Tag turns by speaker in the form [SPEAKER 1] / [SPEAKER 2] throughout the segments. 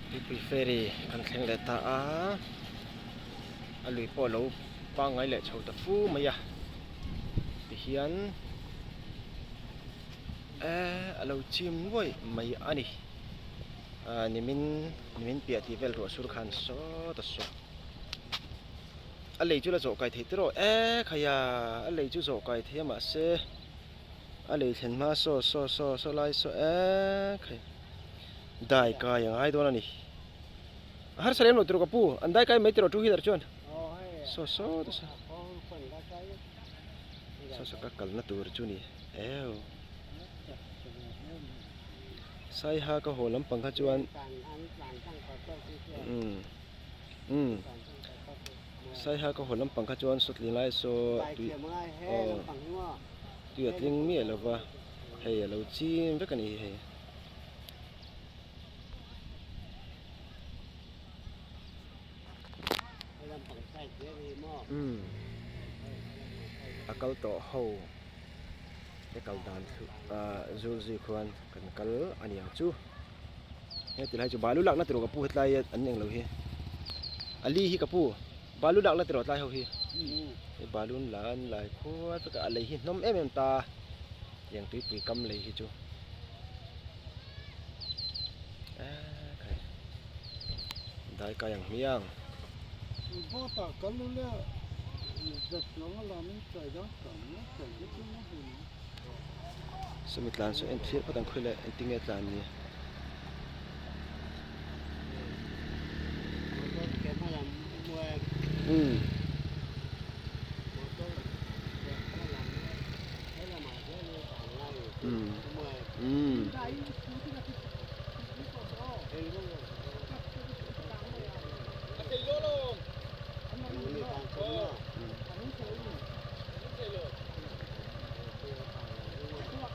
[SPEAKER 1] Tuipui ferry kan thleng leh ta a, a lui pawh a lo pangngai leh chho ta fu mai a, tihian eee a lo chim nuaih mai a ni, ah nimin nimin piah tih vel ruah sur khan sawt a saw a lei chu la zawh kai thei tiraw eee khaia a lei chu zawh kai thei a mahse. A lei thlen hma saw saw saw saw lai saw eee khai dai kai a ngai dawn a ni a harsa lem lo tur ka pu an dai kai mai tiraw two wheeler chuan saw saw te saw saw saw ka kalna tur chu ni eu saiha ka haw lampang kha chuan umm umm. Saiha ka haw lampang kha chuan sawtling lai saw tui aw tui a tling miah lo va hei a lo chim vek a ni hi hei. Umm a kal tawh ho te kal dan chu ah zul zui khuan kan kal a ni ang chu. Heti lai chu balu lakna tiraw ka pu hetlai an eng lo hi a li hi ka pu balu lakna tiraw tlai ho hi hei balu an la an lai khuat vek a a lei hi hnawm em em ta tiang tuipui kam lei hi chu eee khai dai kai ang hmiang. Sawmi tlan saw en thlir phawt ang khawi leh engtinge tlan ni. Umm. Umm. Umm.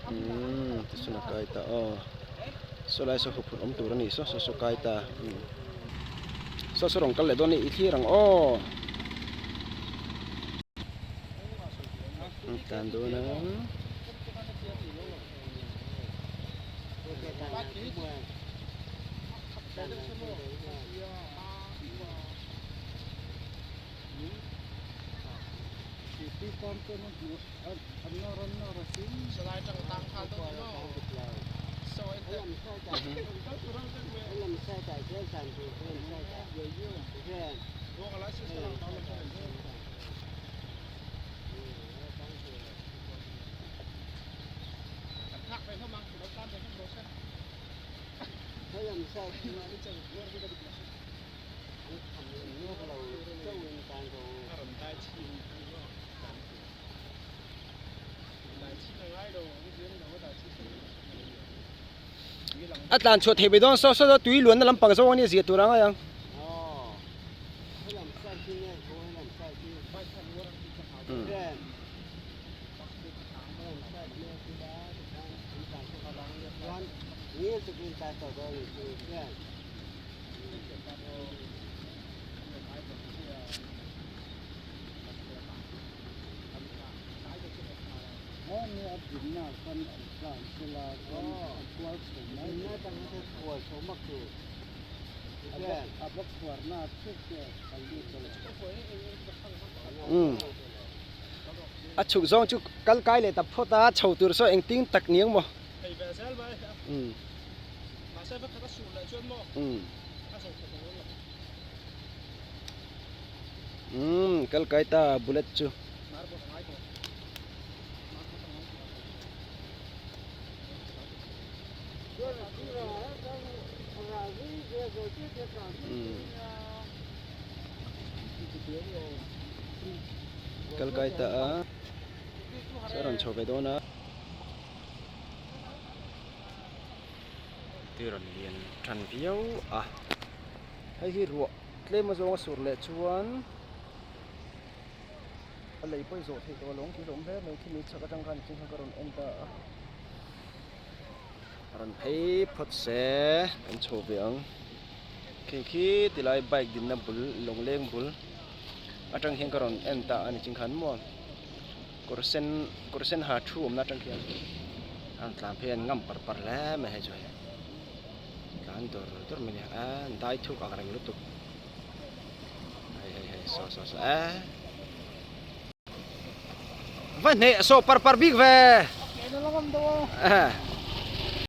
[SPEAKER 1] Umm tichuan a kai ta aw saw lai saw huphurh awm tur a ni saw saw saw kai ta umm saw saw rawn kal leh dawn a ni i thlir ang aw an tlan dawn a. A tlan chhuah theih mai dawn saw saw tui luanna lampang zawng ania zia tur a ngai ang. A chhuk zawng chu kal kai leh ta phawt a chho tur saw engtin tak ni ang maw. Umm kal kai ta bullet chu. Kal kai ta a a rawn chho ve dawn a. Tui rawn lian tan viau a hei hi ruah tlem azawnga sur leh chuan a lei pawh i zawh theih tawh alawm tih a awm hle mai khimi chhak atang khan nichin khan ka rawn en ta a rawn phei phawt se kan chho ve ang khi khi tilai bike dinna bul lawngleng bul atang hian ka rawn en ta a nichin khan maw kawr sen kawr sen ha thu awmna atang khian a rawn tlan phei a an ngam par par hle mai hei chu hei. Tlan dawr dawr mai a ni a dai thuk ang reng lutuk hei hei hei saw saw saw eh va hneh saw par par bik ve eh.